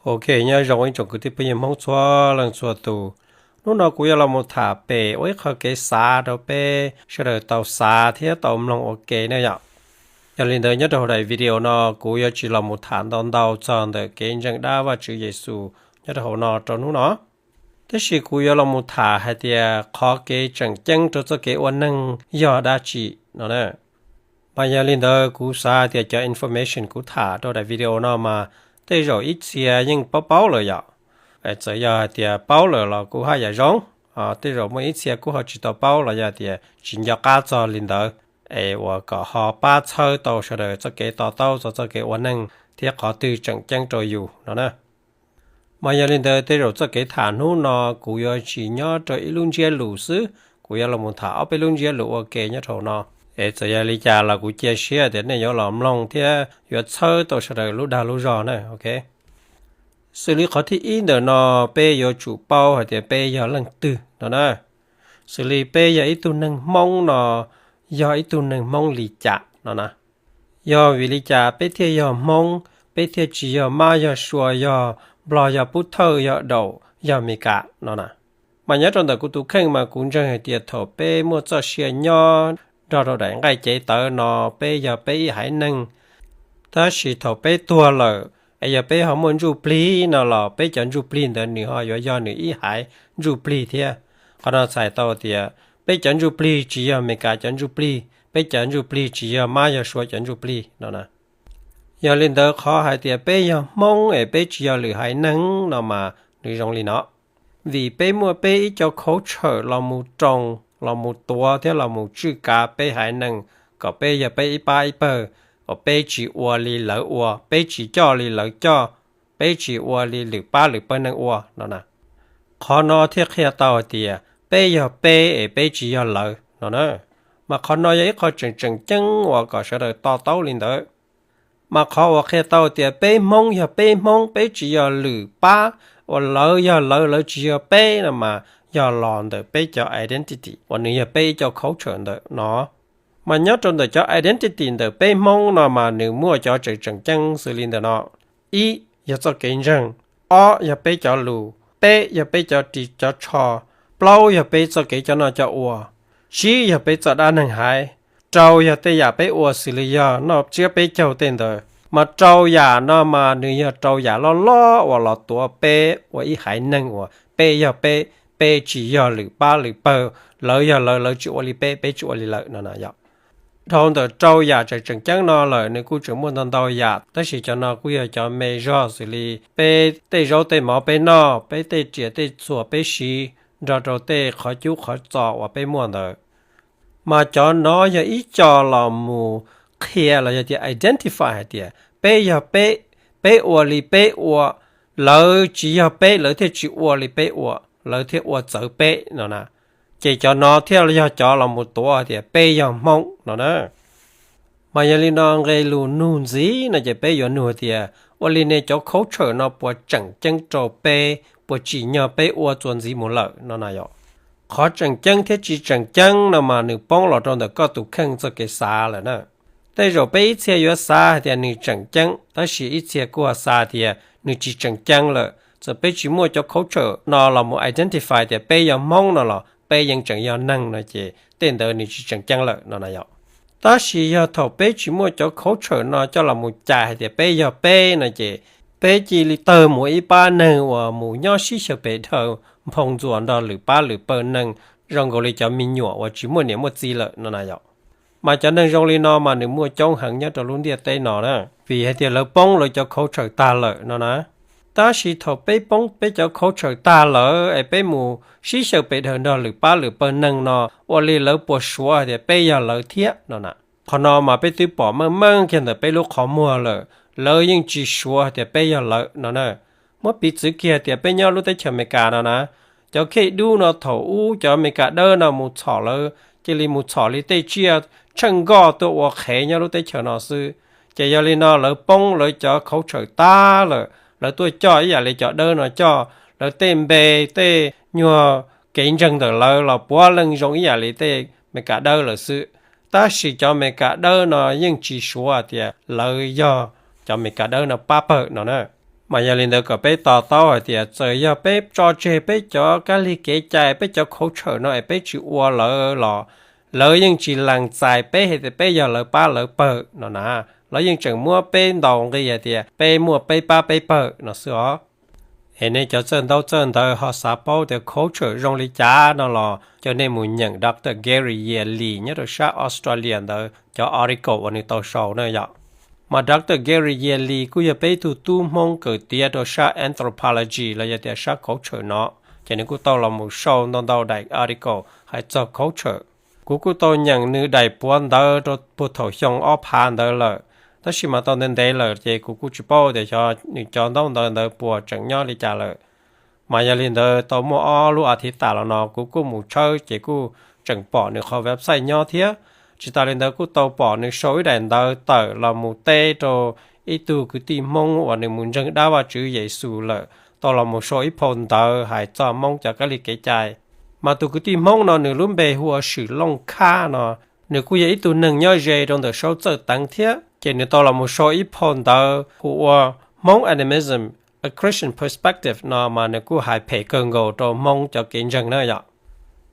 Ok, nyob zoo ib tsoom kwv tij phooj ywg Hmoob txhua leej txhua tus. Hnub no kuv yuav los mus tham pem ua ib qho kev xav rau peb sawv daws tau xav thiab tau mloog ua ke na yom. Yog li ntawd nyob rau hauv daim video no kuv yuav tsis los mus tham ntau ntau txog ntawm kev ntseeg dab Vajtswv Yexus nyob rau hauv no rau hnub no. Tab sis kuv yuav los mus tham hais tias qhov kev tseem ceeb rau txoj kev ua neeg yog dab tsi no na. Mas yog li ntawd kuv xav tias cov information kuv tham rau daim video no mas tej zaum ib txhia yeej paub paub lawm yom. Txawm yog hais tias paub lawm los kuj haj yam zoo, tej zaum muaj ib txhia kuj ho tsis tau paub los yog tias tsis nco qab txog li ntawd, es uas kom ho pab txhawb tau sawv daws txoj kev to taub txog txoj kev ua neeg thiab qhov twg tseem ceeb rau yus no na. Mas yog li ntawd tej zaum txoj kev tham hnub no kuv yuav tsis nyob rau ib lub ntsiab lus xwb, kuv yuav los mus tham ob peb lub ntsiab lus ua ke nyob rau hauv no. Es txawm yog li cas los kuv cia siab tias nej yuav los mloog thiab yuav txhawb tau sawv daws lub dag lub zog na, ok. Xws li qhov thib ib ntawm no, peb yuav tsum paub hais tias peb yog leej twg no na. Xws li peb yog ib tug neeg Hmoob no, yog ib tug neeg Hmoob li cas no na. Yog vim li cas peb thiaj yog Hmoob, peb thiaj tsis yog Mab, yog Suav, yog Nplog, yog Pub Thawj, yog Daum, yog Mes Kas no na. Mas nyob rau ntawm kuv tus kheej mas kuv ntseeg hais tias thaum peb muaj txoj sia nyob nrog rau daim nqaij cev tawv no, peb yog peb ib haiv neeg. Tab sis thaum peb tuag lawm, es yog peb ho muaj ntsuj plig no los peb cov ntsuj plig ntawd nws ho yuav yog nws ib haiv ntsuj plig thiab. Qhov no txhais tau tias peb cov ntsuj plig tsis yog Mes Kas cov ntsuj plig, peb cov ntsuj plig tsis yog Mab yog Suav cov ntsuj plig no na. Yog li ntawd qhov hais tias peb yog Hmoob es peb tsis yog lwm haiv neeg no mas nws zoo li no. Vim peb muaj peb ib co culture los mus roos, los mus tuav thiab los mus tswj kav peb haiv neeg kom peb yog peb ib pab ib pawg, kom peb tsis ua li lawv ua, peb tsis coj li lawv coj, peb tsis ua li lwm pab lwm pawg neeg ua no na. Qhov no thiaj qhia tau hais tias peb yog peb es peb tsis yog lawv no na. Mas qhov no yog ib qho tseem tseem ceeb uas kom sawv daws to taub li ntawd. Mas qhov uas qhia tau tias peb Hmoob yog peb Hmoob, peb tsis yog lwm pab, uas lawv yog lawv, lawv tsis yog peb no mas yog los ntawm peb cov identity uas nws yog peb ib co culture ntawm no. Mas nyob rau ntawm cov identity ntawm peb Hmoob no mas nws muaj cov tseem tseem ceeb xws li ntawm no. Ib, yog txoj kev ntseeg. Ob, yog peb cov lus. Peb, yog peb cov ris cov tsho. Plaub, yog peb txoj kev coj noj coj ua. Tsib, yog peb txoj dab neeg haiv. Rau, yog tej yam peb ua xws li yog noj tsiab peb caug tej ntawd. Mas rau yam no mas nws yog rau yam loj loj uas los tuav peb ua ib haiv neeg uas peb yog peb, peb tsis yog lwm pab lwm pawg, lawv yog lawv, lawv tsis ua li peb, peb tsis ua li lawv no na yom. Dhau ntawm rau yam tseem tseem ceeb no lawm nws kuj tseem muaj ntau ntau yam, tab sis cov no kuj yog cov me zog xws li peb tej zaub tej mov peb noj, peb tej riam tej txuas peb siv, nrog rau tej qhov cub qhov txos uas peb muaj ntawd. Mas cov no yog ib co los mus qhia los yog tias identify hais tias peb yog peb, peb ua li peb ua, lawv tsis yog peb lawv thiaj tsis ua li peb ua, lawv thiaj ua txawv peb no na. Ces cov no thiaj yog cov los mus tuav tias peb yog Hmoob no na. Mas yog li no nqe lus nug ntxiv no ces peb yuav nug tias ua li ne cov culture no puas tseem ceeb rau peb, puas tsim nyog peb ua txuas ntxiv mus lawm no na yom. Qhov tseem ceeb thiab tsis tseem ceeb no mas nws poob los rau ntawm koj tus kheej txoj kev xav lawm na. Tej zaum peb ib txhia yuav xav hais tias nws tseem ceeb, tab sis ib txhia kuj xav tias nws tsis tseem ceeb lawm. Txawm peb tsis muaj cov culture no los mus identify tias peb yog Hmoob no los peb yeej tseem yog neeg no ces tej ntawd nws tsis tseem ceeb lawm no na yom. Tab sis yog thaum peb tsis muaj cov culture no coj los mus cais hais tias peb yog peb no ces peb cia li tawg mus ib pab neeg uas mus nyob sib xyaw pes dhawv nphoo ntxuas nrog lwm pab lwm pawg neeg zoo nkaus li cov me nyuam uas tsis muaj niam muaj txiv lawm no na yom. Mas cov neeg zoo li no mas nws muaj coob heev nyob rau lub ntiaj teb no na, vim hais tias lawv poob lawv cov culture tag lawm no na. Tab sis thaum peb poob peb cov culture tag lawm es peb mus sib xyaw pes dhawv nrog lwm pab lwm pawg neeg no ua li lawv puas suav hais tias peb yog lawv thiab no na. Qhov no mas peb twb pom meej meej kiag ntawm peb lub qhov muag lawm, lawv yeej tsis suav hais tias peb yog lawv no na. Muab piv txwv kiag tias peb nyob lub teb chaws Amelikas no na, cov khej dub no thaum ub cov Amelikas dawb no mus txhom lawv, cia li mus txhom li tej tsiaj tsheej nkoj tuaj ua qhev nyob lub teb chaws no xwb. Ces yog li no lawv poob lawv cov culture tag lawm, lawv tuaj coj ib yam li cov dawb no coj, lawv tej npe tej nyuag kev ntseeg ntawm lawv los puav leej zoo ib yam li tej Amelikas dawb lawm xwb. Tab sis cov Amelikas dawb no yeej tsis suav tias lawv yog cov Amelikas dawb no pab pawg no na. Mas yog li ntawd kom peb to taub hais tias txawm yog peb tso tseg peb cov kab lig kev cai, peb cov khauv tshawm no es peb tsis ua lawv los lawv yeej tsis lees txais peb hais tias peb yog lawv pab lawv pawg no na. Lawv yeej tseem muab peb ntaus nqi hais tias peb muaj peb pab peb pawg no xwb os. Es nej cov txawj ntaub txawj ntawv ho xav paub tias khauv tshawm zoo li cas no los coj nej mus nyeem Doctor Gary Yia Lee nyob rau sab Australia ntawd cov article uas nws tau sau na yom. Mas Doctor Gary Yia Lee kuj yog peb ib tug tub Hmoob kawm tiav rau sab anthropology los yog tias sab khauv tshawm no, ces nws kuj tau los mus sau ntau ntau daim article hais txog khauv tshawm. Kuv kuj tau nyeem nws daim puav ntawv rau puag thaum xyoo ob phav ntawd lawm, tab sis mas tau ntev ntev lawm ces kuv kuj tsis paub tias xyov nws cov ntaub ntawv ntawd puas tseem nyob li cas lawm. Mas yog li ntawd tau muaj ob lub as thiv tas los no kuv kuj mus tshawb ces kuj tseem pom nws qhov website nyob thiab. Tsis tas li ntawd kuj tau pom nws sau ib daim ntawv tawm los mus teb rau ib tug kwv tij Hmoob uas nws mus ntseeg dab Vajtswv Yexus lawm tau los mus sau ib phau ntawv hais txog Hmoob cov kab lig kev cai. Mas tus kwv tij Hmoob no nws lub npe hu ua Swm Looj Khab no, nws kuj yog ib tug neeg nyob ze rau ntawm Saub Txawj Teev thiab, ces nws tau los mus sau ib phau ntawv hu ua Hmong Animism: A Christian Perspective no mas nws kuj hais phem kawg nkaus rau Hmoob cov kev ntseeg na yom.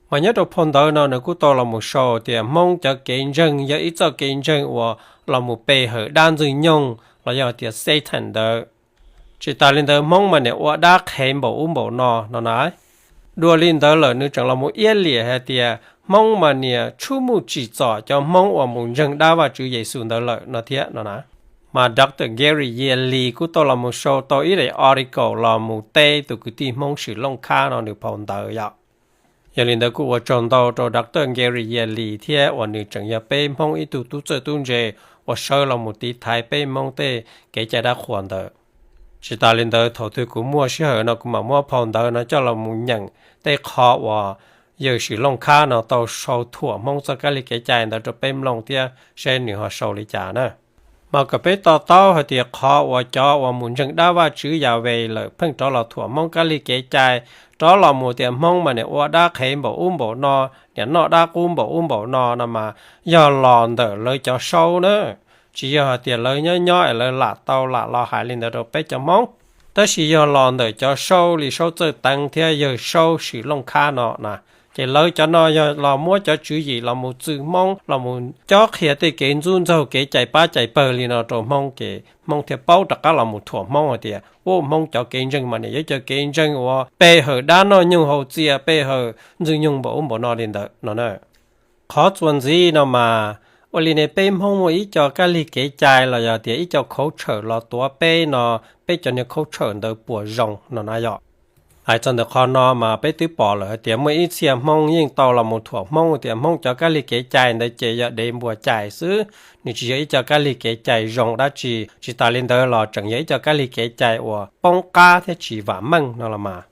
Mas nyob rau phau ntawv no nws kuj tau los mus sau tias Hmoob cov kev ntseeg yog ib txoj kev ntseeg uas los mus pe hawm dab Ntxwg Nyoog los yog tias Satan ntawd. Tsis tas li ntawd Hmoob mas niam ua dab qhev npaum ub npaum no no na. Dua li ntawd lawm nws tseem los mus iab liam hais tias Hmoob mas niam tshuj muj tsim txom cov Hmoob uas mus ntseeg dab Vajtswv Yexus ntawd lawm no thiab no na. Mas Doctor Gary Yia Lee kuj tau los mus sau tau ib daim article los mus teb tus kwv tij Hmoob Swm Looj Khab no nws phau ntawv yom. Yog li ntawd kuj ua tsaug ntau rau Doctor Gary Yia Lee thiab uas nws tseem yog peb Hmoob ib tug tub txawj tub ntse uas sawv los mus tiv thaiv peb Hmoob tej kev cai dab qhuas ntawd. Tsis tas li ntawd thaum twg kuv muaj sij hawm no kuv mam muab phau ntawv no coj los mus nyeem tej qho uas yawg Swm Looj Khab no tau sau thuam Hmoob txoj kab lig kev cai ntawd rau peb mloog thiab seb nws ho sau li cas na. Mas kom peb to taub hais tias qhov uas cov uas mus ntseeg dab Vajtswv Yahweh lawm pheej rov los thuam Hmoob kab lig kev cai, rov los mus tias Hmoob mas niam ua dab qhev npaum ub npaum no, niam noj dab qub npaum ub npaum no no mas yog los ntawm lawv cov Saub na. Tsis yog hais tias lawv nyob nyob es lawv lam tau lam los hais li ntawd rau peb cov Hmoob, tab sis yog los ntawm cov Saub li Saub Txawj Teev thiab yawg Saub Swm Looj Khab no na. Ces lawv cov no yog los muab cov tswv yim los mus txwv Hmoob, los mus cob qhia tej kev ntxub ntxaug kev cais pab cais pawg li no rau Hmoob, ces Hmoob thiaj paub rov qab los mus thuam Hmoob hais tias, u, Hmoob cov kev ntseeg mas niam yog cov kev ntseeg uas pe hawm dab noj nyoog haus txias, pe hawm Ntxwg Nyoog npaum ub npaum no li ntawd no na. Qhov txuas ntxiv no mas, ua li ne peb Hmoob muaj ib co kab lig kev cai los yog tias ib co khauv tshawm los tuav peb no, peb cov niag khauv tshawm ntawd puas zoo no na yom. Hais txog ntawm qhov no mas peb twb pom lawm hais tias muaj ib txhia Hmoob yeej tau los mus thuam Hmoob tias Hmoob cov kab lig kev cai ntawd ces yog dev npua cai xwb, nws tsis yog ib co kab lig kev cai zoo dab tsi, tsis tas li ntawd los tseem yog ib co kab lig kev cai uas poob qab thiab tsis vam meej no los mas.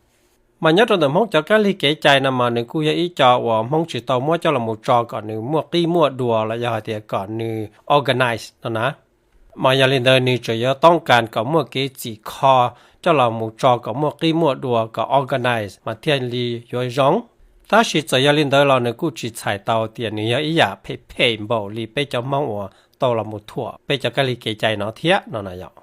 Mas nyob rau ntawm Hmoob cov kab lig kev cai no mas nws kuj yog ib co uas Hmoob tsis tau muab coj los mus tso kom nws muaj qib muaj dua los yog hais tias kom nws organize no na. Mas yog li ntawd nws tseem yuav toob kas kom muaj kev txim kho coj los mus tso kom muaj qib muaj dua kom organize mas thiaj li yuav zoo. Tab sis txawm yog li ntawd los nws kuj tsis txhais tau tias nws yog ib yam phem phem npaum li peb cov Hmoob uas tau los mus thuam peb cov kab lig kev cai no thiab no na yom.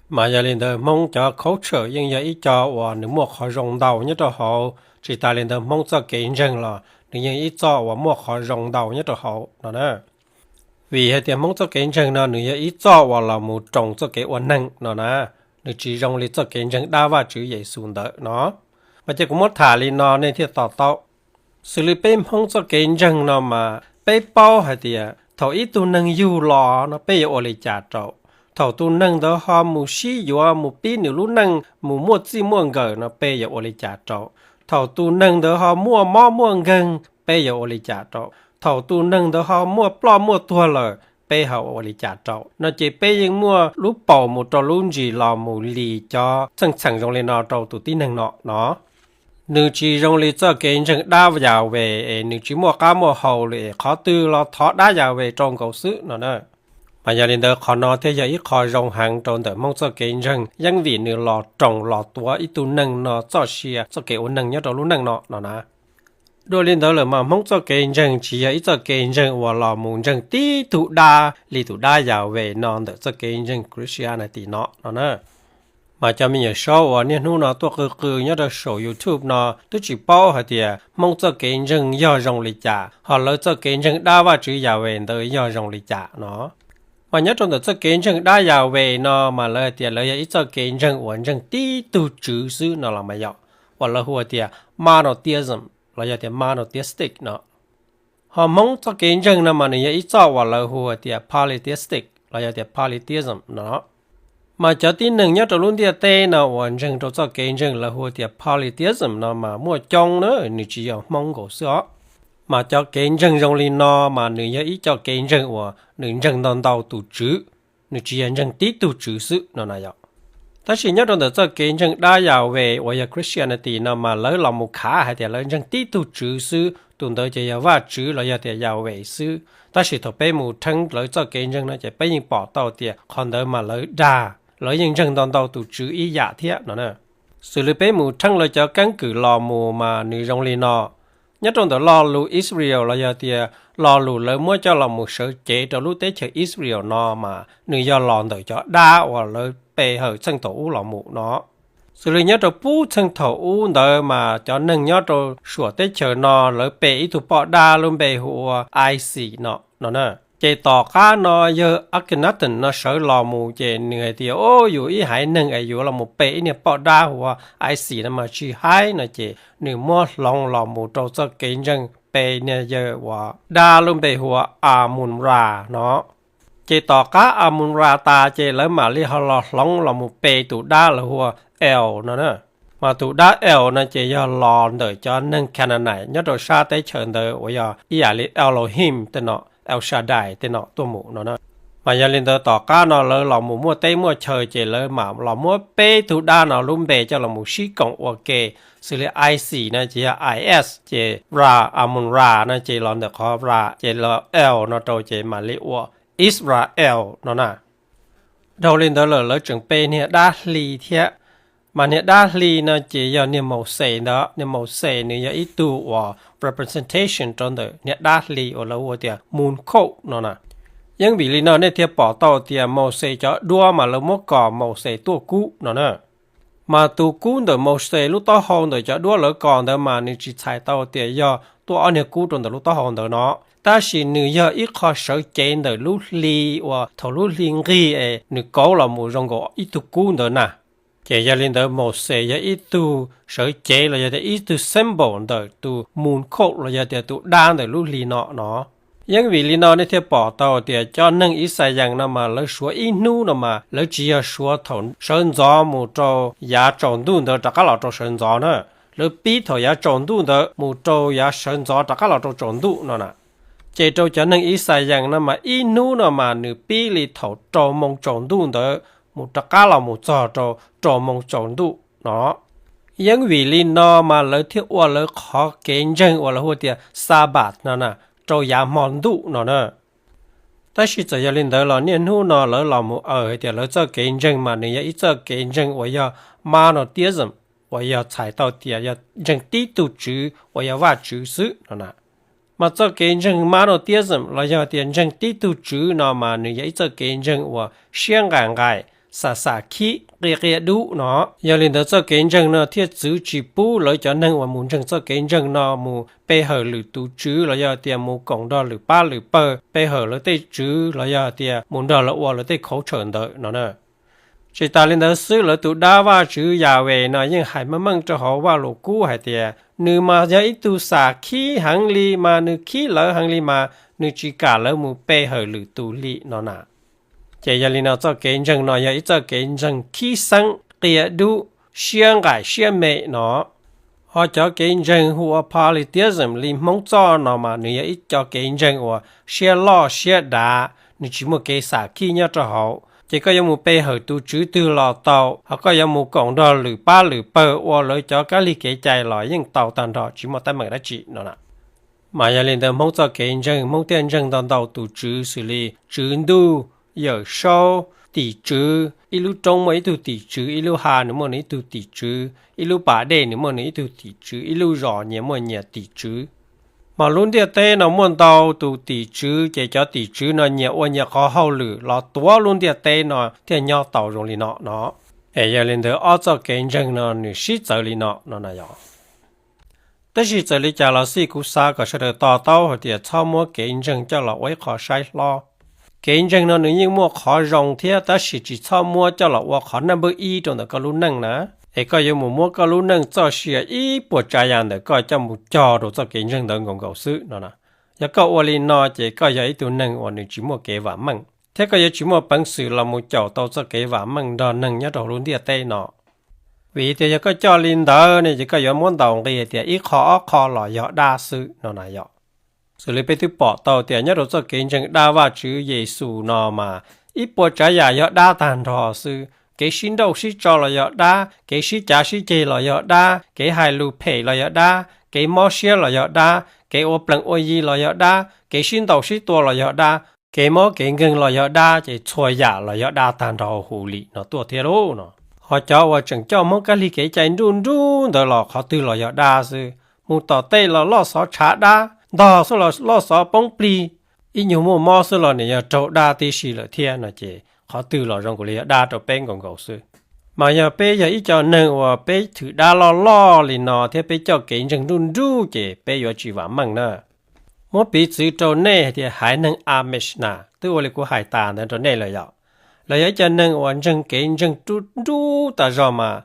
Mas yog li ntawd Hmoob cov khauv tshawm yeej yog ib co uas nws muaj qhov zoo ntau nyob rau hauv, tsis tas li ntawd Hmoob txoj kev ntseeg los nws yeej ib txoj uas muaj qhov zoo ntau nyob rau hauv no na. Vim hais tias Hmoob txoj kev ntseeg no nws yog ib txoj uas los mus roos txoj kev ua neeg no na, nws tsis zoo li txoj kev ntseeg dab Vajtswv Yexus ntawd no. Mas ces kuv muab tham li no nej thiaj to taub. Xws li peb Hmoob txoj kev ntseeg no mas peb paub hais tias thaum ib tug neeg yug los no peb yuav ua li cas rau? Thaum tus neeg ntawd ho mus sib yuav mus pib nws lub neej mus muaj txij muaj nkawm no peb yuav ua li cas rau? Thaum tus neeg ntawd ho muaj mob muaj nkeeg peb yuav ua li cas rau? Thaum tus neeg ntawd ho muaj ploj muaj tuag lawm peb ho ua li cas rau? No ces peb yeej muaj lub paus mus rau lub ntsis los mus lis cov txheej txheem zoo li no rau tus tib neeg no no. Nws tsis zoo li txoj kev ntseeg dab Yahweh es nws tsis muaj qab muaj hau li es qhov twg los thov dab Yahweh rau nkaus xwb no na. Mas yog li ntawd qhov no thiaj yog ib qho zoo heev rau ntawm Hmoob txoj kev ntseeg yeej vim nws los roos los tuav ib tug neeg no txoj sia txoj kev ua neeg nyob rau lub neej no no na. Dua li ntawd lawm mas Hmoob txoj kev ntseeg tsis yog ib txoj kev ntseeg uas los mus ntseeg tib tug dab li tus dab Yahweh no ntawm txoj kev ntseeg Christianity no no na. Mas cov me nyuam saub uas niaj hnub no tuaj qw qw nyob rau saum YouTube no twb tsis paub hais tias Hmoob txoj kev ntseeg yog zoo li cas, ho lawv txoj kev ntseeg dab Vajtswv Yahweh ntawd yog zoo li cas no. Mas nyob rau ntawm txoj kev ntseeg dab Yahweh no mas lawv hais tias lawv yog ib txoj kev ntseeg uas ntseeg tib tug tswv xwb no los mas yog, uas lawv hu tias monotheism los yog tias monotheistic no. Ho Hmoob txoj kev ntseeg no mas nws yog ib txoj uas lawv hu tias polytheistic los yog tias polytheism no. Mas cov tib neeg nyob rau lub ntiaj teb no uas ntseeg rau txoj kev ntseeg lawv hu tias polytheism no mas muaj coob na, nws tsis yog Hmoob nkaus xwb os. Mas cov kev ntseeg zoo li no mas nws yog ib co kev ntseeg uas nws ntseeg ntau ntau tus tswv, nws tsis yog ntseeg tib tug tswv xwb no na yom. Tab sis nyob rau ntawm txoj kev ntseeg dab Yahweh uas yog Christianity no mas lawv los mus khav hais tias lawv ntseeg tib tug tswv xwb, tus ntawd ces yog Vajtswv los yog tias Yahweh xwb. Tab sis thaum peb mus theeb lawv txoj kev ntseeg no ces peb yeej pom tau tias qhov ntawd mas lawv dag, lawv yeej ntseeg ntau ntau tus tswv ib yam thiab no na. Xws li peb mus theeb lawv cov keeb kwm los mus mas nws zoo li no. Nyob rau ntawm lo lus Israel los yog tias lo lus lawv muab coj los mus sawv cev rau lub teb chaws Israel no mas nws yog los ntawm cov dab uas lawv pe hawm txheej thaum ub los mus no. Xws li nyob rau puag txheej thaum ub ntawd mas cov neeg nyob rau suam teb chaws no lawv pe ib tug poj dab lub npe hu ua Isis no no na. Ces tom qab no yawg Akhenaten no sawv los mus ces nws hais tias, o, yus ib haiv neeg es yuav los mus pe ib niag poj dab hu ua Isis no mas tsis haib no ces nws muab hloov los mus rau txoj kev ntseeg pe niag yawg uas dab lub npe hu ua Amun Ra no. Ces tom qab Amun Ra tas ces lawv mam li ho los hloov los mus pe tus dab lawv hu ua El no na. Mas tus dab El no ces yog los ntawm cov neeg Canaanite nyob rau sab teb chaws ntawd uas yog ib yam li Elohim tej no, El Shaddai tej no tuaj mus no na. Mas yog li ntawd tom qab no lawv los mus muaj teb muaj chaw ces lawv mam los muab peb tug dab no lub npe coj los mus sib koom ua ke, xws li Isis no ces yog I S, ces Ra, Amun Ra no ces los ntawm qhov Ra ces los El no rau ces mam li ua Israel no na. Dhau li ntawd lawm lawv tseem pe niag dab hli thiab. Mas niag dab hli no ces yog niag Mauxes ntawd. Niag Mauxes nws yog ib tug uas representation rau ntawm niag dab hli uas lawv hu tias moon cult no na. Yeeb vim li no nej thiaj pom tau tias Mauxes cov duab mas lawv muab kos Mauxes tuaj kub no na. Mas tus kub ntawm Mauxes lub taub hau ntawm cov duab lawv kos ntawd mas nws tsis txhais tau tias yog tuaj ob niag kub rau ntawm lub taub hau ntawd no, tab sis nws yog ib qho sawv cev ntawm lub hli uas thaum lub hli nqig es nws kauv los mus zoo nkaus ib tug kub ntawd na. Ces yog li ntawd Mauxes yog ib tug sawv cev los yog tias ib tug symbol ntawm tus moon cult los yog tias tus dab ntawm lub hli no no. Yeeb vim li no nej thiaj pom tau tias cov neeg Ixayees no mas lawv suav ib hnub no mas lawv tsis yog suav thaum sawv ntxov mus rau yav tsaus ntuj ntawd rov qab los rau sawv ntxov na. Lawv pib thaum yav tsaus ntuj ntawd mus rau yav sawv ntxov rov qab los rau tsaus ntuj no na. Ces rau cov neeg Ixayees no mas ib hnub no mas nws pib li thaum rau moo tsaus ntuj ntawd mus rov qab los mus txog rau rau moo tsaus ntuj no. Yeeb vim li no mas lawv thiaj ua lawv qhov kev ntseeg uas lawv hu tias Sabbath no na, rau yav hmo ntuj no na. Tab sis txawm yog li ntawd los niaj hnub no lawv los mus aws hais tias lawv txoj kev ntseeg mas nws yog ib txoj kev ntseeg uas yog monotheism, uas yog txhais tau tias yog ntseeg tib tug tswv uas yog Vajtswv xwb no na. Mas txoj kev ntseeg monotheism los yog tias ntseeg tib tug tswv no mas nws yog ib txoj kev ntseeg uas siab nqaim nqaim, xam xam khib, qia qia dub no. Yog li ntawd txoj kev ntseeg no thiaj txwv tsis pub lawv cov neeg uas mus ntseeg txoj kev ntseeg no mus pe hawm lwm tus tswv los yog tias mus koom nrog lwm pab lwm pawg pe hawm lawv tej tswv los yog tias mus nrog lawv ua lawv tej khauv tshawm ntawd no na. Tsis tas li ntawd xwb, lawv tus dab Vajtswv Yahweh no yeej hais meej meej rau hauv Vajluskub hais tias nws mas yog ib tug xam khib heev li mas nws khib lawv heev li mas nws tsis kam lawv mus pe hawm lwm tus li no na. Ces yog li no txoj kev ntseeg no yog ib txoj kev ntseeg khib xeeb, qia dub, siab nqaim siab me no. Ho cov kev ntseeg hu ua polytheism li Hmoob txoj no mas nws yog ib co kev ntseeg uas siab loj siab dav, nws tsis muaj kev xam khib nyob rau hauv. Ces koj yuav mus pe hawm tus tswv twg los tau, ho koj yuav mus koom nrog lwm pab lwm pawg ua lawv cov kab lig kev cai los yeej tau tag nrho, tsis muaj teeb meem dab tsi no na. Mas yog li ntawd Hmoob txoj kev ntseeg, Hmoob thiaj ntseeg ntau ntau tus tswv xws li tswv ntuj, yawm saub, tim tswv, ib lub roob muaj ib tug tim tswv, ib lub hav nws muaj nws ib tug tim tswv, ib lub pas dej nws muaj nws ib tug tim tswv, ib lub zos nyias muaj nyias tim tswv. Mas lub ntiaj teb no muaj ntau tus tim tswv, ces cov tim tswv no nyias ua nyias qhov hauj lwm los tuav lub ntiaj teb no thiaj nyob tau zoo li no no. Es yog li ntawd ob txoj kev ntseeg no nws sib txawv li no no na yog. Tab sis txawm li cas los xij kuv xav kom sawv daws to taub hais tias txhob muab kev ntseeg coj los ua ib qho saib hlob. Kev ntseeg no nws yeej muaj qhov zoo thiab tab sis tsis txhob muab coj los ua qhov naj npawb ib rau ntawm koj lub neej na. Es koj yuav mus muab koj lub neej txoj sia ib puas tsav yam ntawm koj coj mus cog rau txoj kev ntseeg ntawd nkaus nkaus xwb no na. Yog koj ua li no ces koj yog ib tug neeg uas nws tsis muaj kev vam meej thiab koj yuav tsis muaj peev xwm los mus caum tau txoj kev vam meej nrog neeg nyob rau hauv lub ntiaj teb no. Vim tias yog koj coj li ntawd ne ces koj yuav muab ntaus nqi tias ib qho ob qho los yog dab xwb no na yog. Xws li peb twb pom tau tias nyob rau txoj kev ntseeg dab Vajtswv Yexus no mas ib puas tsav yam yog dab tag nrho xwb. Kev sib nrauj sib tso los yog dab, kev sib cav sib ceg los yog dab, kev hais lus phem los yog dab, kev mob siab los yog dab, kev ua plees ua yi los yog dab, kev sib ntaus sib tua los yog dab, kev mob kev nkeeg los yog dab, ces txhua yam los yog dab tag nrho huv li no tuaj thiab lauj no. Ho cov uas tseem coj Hmoob kab lig kev cai nruj nruj ntawd los qhov twg los yog dab xwb. Mus tom tej los loj xov tshav dab, ntog xwb los loj xov poob plig, ib nyuag muaj mob xwb los nws yog raug dab tib si lawm thiab no ces qhov twg los zoo nkaus li yog dab rau peb nkaus nkaus xwb. Mas yog peb yog ib co neeg uas peb thwm dab loj loj li no thiab peb coj kev ntseeg nruj nruj ces peb yuav tsis vam meej na. Muab piv txwv rau nej hais tias haiv neeg Amish na, twb ua li kuv hais tas ntawd rau nej lawm yom. Lawv yog ib co neeg uas ntseeg kev ntseeg nruj nruj tas zog mas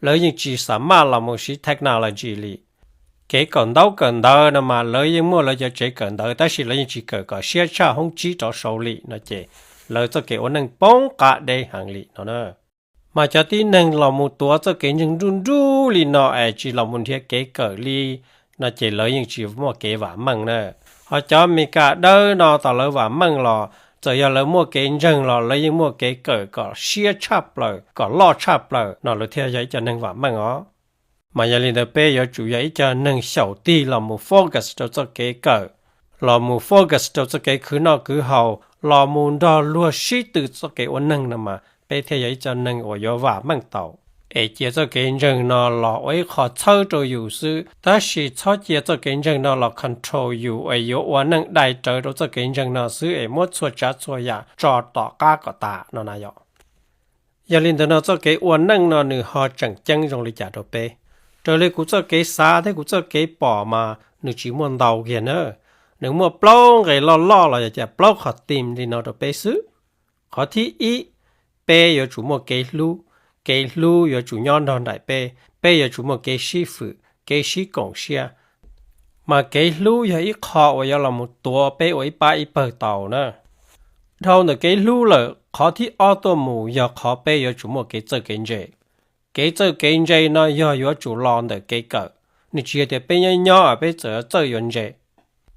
lawv yeej tsis xam maj los mus siv technology li. Kev kawm ntaub kawm ntawv no mas lawv yeej muaj lawv cov tsev kawm ntawv tab sis lawv yeej tsis kawm kom siab tshaj hoob tsib rov sau li no ces lawv txoj kev ua neej poob qab deb heev li no na. Mas cov tib neeg los mus tuav txoj kev ntseeg nruj nruj li no es tsis los mus nrhiav kev kawm li no ces lawv yeej tsis muaj kev vam meej na. Ho cov Amelikas dawb no tom lawv vam meej los txawm yog lawv muaj kev ntseeg los lawv yeej muaj kev kawm kom siab tshaj plaws kom loj tshaj plaws no lawv thiaj yog ib co neeg vam meej os. Mas yog li ntawd peb yuav tsum yog ib co neeg xyaum tig los mus focus rau txoj kev kawm, los mus focus rau txoj kev khwv noj khwv haus los mus nrog luag sib tw txoj kev ua neeg no mas peb thiaj yog ib co neeg uas yuav vam meej tau. Es cia txoj kev ntseeg no los ua ib qho txhawb rau yus xwb tab sis txhob cia txoj kev ntseeg no los control yus es yuav ua neej dai rawv rau txoj kev ntseeg no xwb es muab txhua tsav txhua yam tso tom qab kom tas no na yom. Yog li ntawd no txoj kev ua neej no nws ho tseem ceeb zoo li cas rau peb? Raws li kuv txoj kev xav thiab kuv txoj kev pom mas nws tsis muaj ntau kiag na. Nws muaj plaub nqe loj loj los yog tias plaub qhov tim li no rau peb xwb. Qhov thib ib, peb yuav tsum muaj kev hlub. Kev hlub yuav tsum nyob nrog nraim peb, peb yuav tsum muaj kev sib fwm, kev sib koom siab. Mas kev hlub yog ib qho uas yuav los mus tuav peb ua ib pab ib pawg tau na. Dhau ntawm kev hlub lawm, qhov thib ob tuaj mus yog qhov peb yuav tsum muaj kev txawj kev ntse. Kev txawj kev ntse no yog yuav tsum los ntawm kev kawm. Nws tsis yog tias peb nyob nyob peb txawm txawj yuav ntse.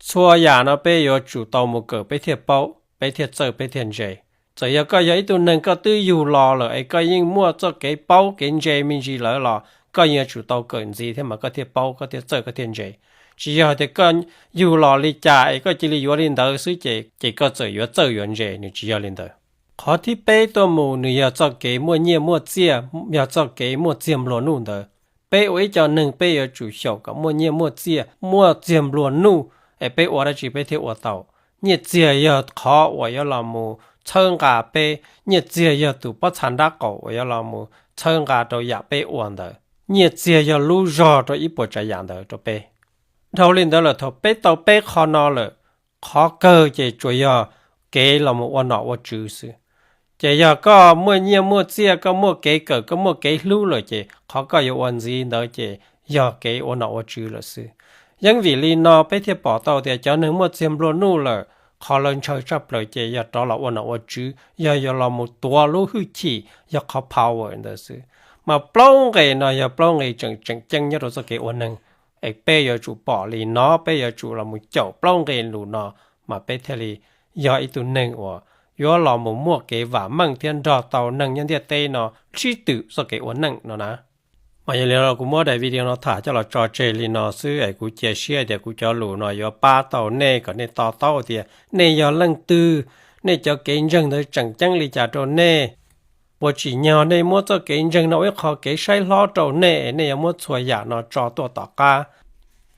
Txhua yam no peb yuav tsum tau mus kawm peb thiaj paub, peb thiaj txawj, peb thiaj ntse. Txawm yog koj yog ib tug neeg koj twb yug los lawm es koj yeej muaj txoj kev paub kev ntse me ntsis lawm los koj yeej yuav tsum tau kawm ntxiv thiab mas koj thiaj paub, koj thiaj txawj, koj thiaj ntse. Tsis yog tias koj yug los li cas es koj cia li yuav li ntawd xwb ces, ces koj txawm yuav txawj yuav ntse, nws tsis yog li ntawd. Qhov thib peb tuaj mus nws yog txoj kev muaj nyiaj muaj txiaj, yog txoj kev muaj txiag nplua nuj ntawd. Peb ua ib co neeg peb yuav tsum xyaum kom muaj nyiaj muaj txiaj, muaj txiag nplua nuj, es peb ua dab tsi peb thiaj ua tau. Nyiaj txiag yog qhov uas yuav los mus txhawb nqa peb, nyiaj txiag yog tus pob txha nrab qaum uas yuav los mus txhawb nqa rau yam peb ua ntawd. Nyiaj txiag yog lub zog rau ib puas tsav yam ntawd rau peb. Dhau li ntawd lawm thaum peb tau peb qho no lawm, qhov kawg ces tsuas yog kev los mus ua nom ua tswv xwb. Ces yog koj muaj nyiaj muaj txiaj, koj muaj kev kawm, koj muaj kev hlub lawm ces qhov koj yuav ua ntxiv ntawd ces yog kev ua nom ua tswv lawm xwb. Yeej vim li no peb thiaj pom tau tias cov neeg muaj txiag nplua nuj lawm, qhov lawv ntshaw tshaj plaws ces yog rov los ua nom ua tswv, yog yuav los mus tuav lub hwj chim, yog qhov power ntawd xwb. Mas plaub nqe no yog plaub nqe tseem tseem ceeb nyob rau txoj kev ua neeg. Es peb yuav tsum pom li no, peb yuav tsum los mus caum plaub nqe lus no, mas peb thiaj li yog ib tug neeg uas yuav los mus muaj kev vam meej thiab nrog tau neeg nyob ntiaj teb no sib twm txoj kev ua neej no na. Mas yog li no kuv muab daim video no tham coj los tso tseg li no xwb es kuv cia siab tias kuv cov lus no yuav pab tau nej kom nej to taub tias nej yog leej twg, nej cov kev ntseeg ntawd tseem ceeb li cas rau nej. Puas tsim nyog nej muab txoj kev ntseeg no ua ib qho kev saib hlob rau nej, nej yuav muab txhua yam no tso tuaj tom qab.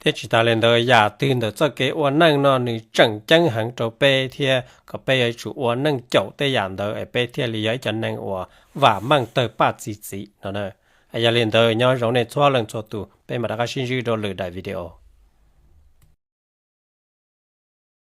Thiab tsis tas li ntawd, yam twg ntawm txoj kev ua neej no nws tseem ceeb heev rau peb thiab kom peb yuav tsum ua neej caum tej yam ntawd es peb thiaj li yog ib cov neeg uas vam meej tawg paj txi txiv no na. Yog li ntawd nyob zoo nej txhua leej txhua tus, peb mam rov qab sib ntsib rau lwm daim video.